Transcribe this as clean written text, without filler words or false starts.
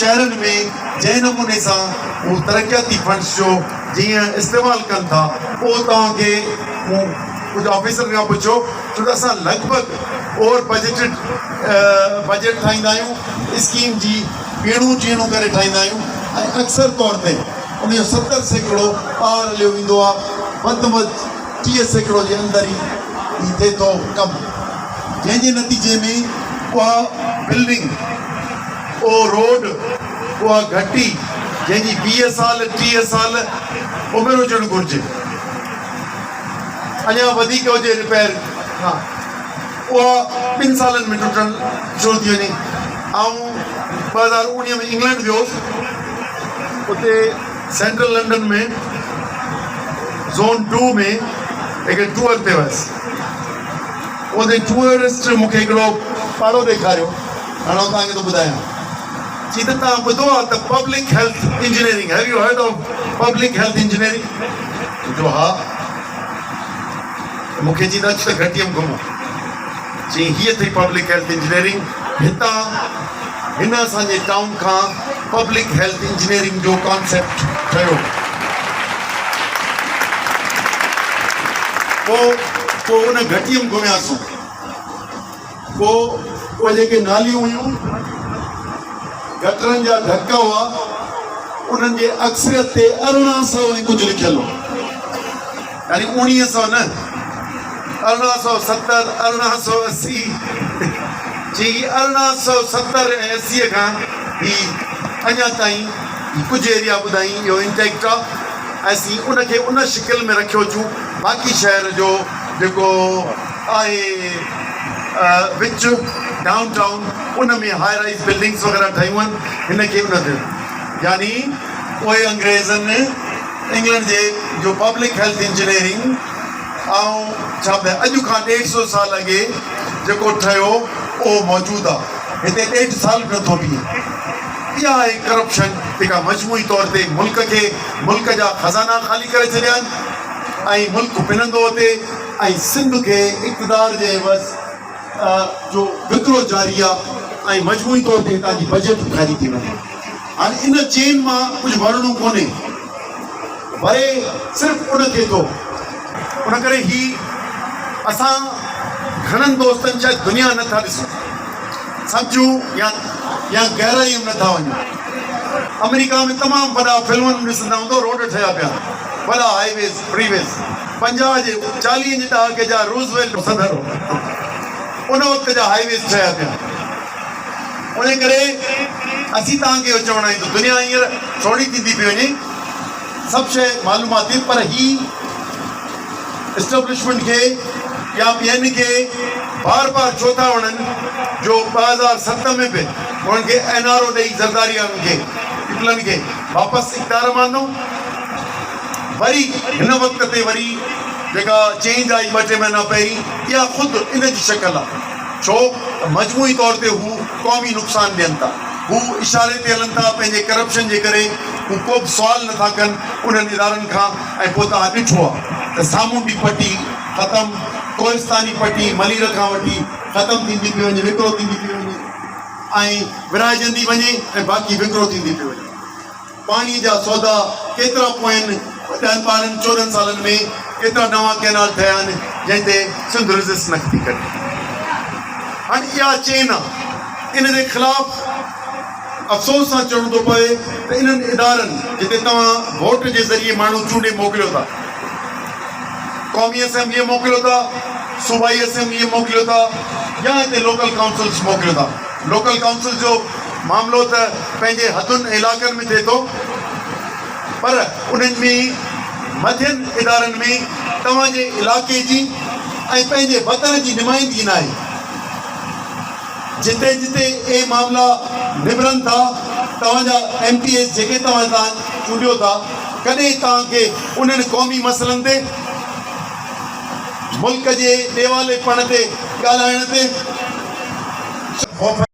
شهرن ۾ جنهن نموني سان هو ترقياتي فنڊز جو جيئن استعمال ڪن ٿا اهو توهان کي مون ڪجهه آفيسرن کان پڇيو ڇو ته اسان لڳ ڀڳ اوور بجيٽڊ بجيٽ ٺاهيندا آهيون اسڪيم جي ٻيڻو ٽيڻو ڪري ٺاهيندا آهيون ۽ اڪثر طور تي ان جو 70% ٻاهر هليو ويندو آهي وڌ ۾ وڌ 30% جي اندر ئي ٿئي ٿو ڪم جنهن جي نتيجي ۾ اها بلڊنگ اهو روڊ اها گهٽي جنهن جي 20 سال 30 سال عمر هجڻ گهرجي اڃا وڌيڪ هجي رپيئر کان اها ٻن سالن ۾ ٽٽڻ شروع ٿي وڃي. آئون 2019 ۾ انگلينڊ ويو هوس اتي سينٽرل لنڊن ۾ زون ٽو ۾ هڪ ٽوئر تي ويس اتي ٽوئرسٽ مون کي هڪڙو پاڙو ڏيکاريو هاڻ آئون توهان کي ٿو ٻڌايان چي ته توهان ٻڌو آهي ته public health engineering have you heard of public health engineering چيو ها مون کي چي ته اچ ته گهٽيء ۾ گهمون چيائين هيء اٿئي پبلڪ هيلٿ انجنيئرنگ هتان هن اسان جي ٽائون کان پبلڪ هيلٿ انجنيئرنگ جو ڪانسيپٽ ٺهيو. پوء پوء ان گهٽيء ۾ گهمياسون. پوء اهي جيڪي ناليون هيون، گٽرن جا ڍڪ هئا، انهن جي اڪثريت تي 1800 ۽ ڪجهه لکيل هو. يعني 1900 نه، 1870، 1880، جي 1870 ۽ 80 کان هي اڃا تائين هي ڪجهه ايريا ٻڌائين اهو انٽيڪٽ آ ۽ اسين ان کي ان شڪل ۾ رکيو اچون باقي شهر جو جيڪو آهي وچ ڊائون ٽائون ان ۾ هاء رائز بلڊنگس وغيره ٺهيون آهن هن کي ان تي يعني اهي انگريزن انگلنڊ جي جو پبلڪ هيلٿ انجنيئرنگ آئون ڇا ٻڌايان اڄ کان ڏيڍ سو سال اڳي جيڪو ٺهيو اهو موجود آ هتي ڏيڍ سال به نٿو بيهي اها آهي ڪرپشن جيڪا مجموعي طور تي ملڪ کي ملڪ جا خزانا خالي ڪري ڇڏيا آهن ۽ ملڪ پنندو اٿي ۽ سنڌ کي اقتدار جي عيوض جو وڪرو جاري آ ۽ مجموعي طور تي هتان جي بجيٽ به خالي ٿي وڃي. هاڻي ان چين مان ڪجهه ورڻو ڪونهي، وري صرف ان کي ٿو. ان ڪري هي اسان گهڻن دوستن شايد دنيا نه ٿا ڏسون، سمجهون يا يا گهرائي ۾ نه ٿا وڃون. آمريڪا ۾ تمام وڏا فلمن ۾ ڏسندا هوندو روڊ ٺهيا پيا آهن، وڏا هائي ويز، فري ويز. 50 جي 40 جي ڏهاڪي جا روزويلٽ صدر هو، ان وقت جا هائي ويز ٺهيا پيا آهن. ان ڪري اسين توهان کي اهو چوڻ آهيون ته دنيا هينئر سوڙهي ٿيندي پئي وڃي، سڀ شيء معلومات ٿي پر هي اسٽيبلشمينٽ کي يا ٻين کي بار بار ڇو ٿا وڻن جو 2007 ۾ به انهن کي اين آر او ڏئي زرداري وارن کي پيپلن کي واپس اقتدار ۾ آندو وري هن وقت تي وري جيڪا چينج آئي ٻه ٽي مهينا پهرين اها خود ان جي شڪل آهي. ڇو ته مجموعي طور تي هو قومي نقصان ڏين ٿا. هو اشاري تي هلن ٿا، پنهنجي ڪرپشن جي ڪري هو ڪو به سوال نه ٿا ڪن انهن ادارن کان ۽ پوء توهان ڏٺو آهي ته سامونڊي پٽي ختم، ڪوهستاني پٽي ملير کان وٺي ختم ٿيندي پئي وڃي، وڪرو ٿيندي پئي وڃي ۽ ورهائجندي وڃي ۽ باقي وڪرو ٿيندي پئي وڃي. پاڻي جا سودا ڪيترا پوين ڏهن ٻارهن چوڏهن سالن ۾ ڪيترا نوان ڪئنال ٺهيا آهن جنهن تي سنڌ ريزسٽ نه ٿي ڪري. هاڻي اها چين آ ان جي خلاف افسوس سان چوڻو ٿو پوي ته انهن ادارن جتي توهان ووٽ جي ذريعي ماڻهو چونڊي موڪليو ٿا قومي اسيمبليء موڪليو ٿا صوبائي اسيمبليء موڪليو ٿا يا هتي لوڪل ڪائونسلز موڪليو ٿا لوڪل ڪائونسل جو معاملو ته پنهنجي حدن ۽ علائقن ۾ ٿئي ٿو پر انهن ۾ مٿين ادارن ۾ توهان جي علائقي جي ۽ پنهنجي وطن جي نمائندگي ناهي. جتي جتي اهي معاملا نبرن ٿا توهان جا ايم پي ايز جيڪي توهان هتان چونڊيو ٿا ڪڏهن توهان کي انهن قومي مسئلن تي ملڪ جي ڏيوالي پڻ تي ڳالهائڻ تي خوف.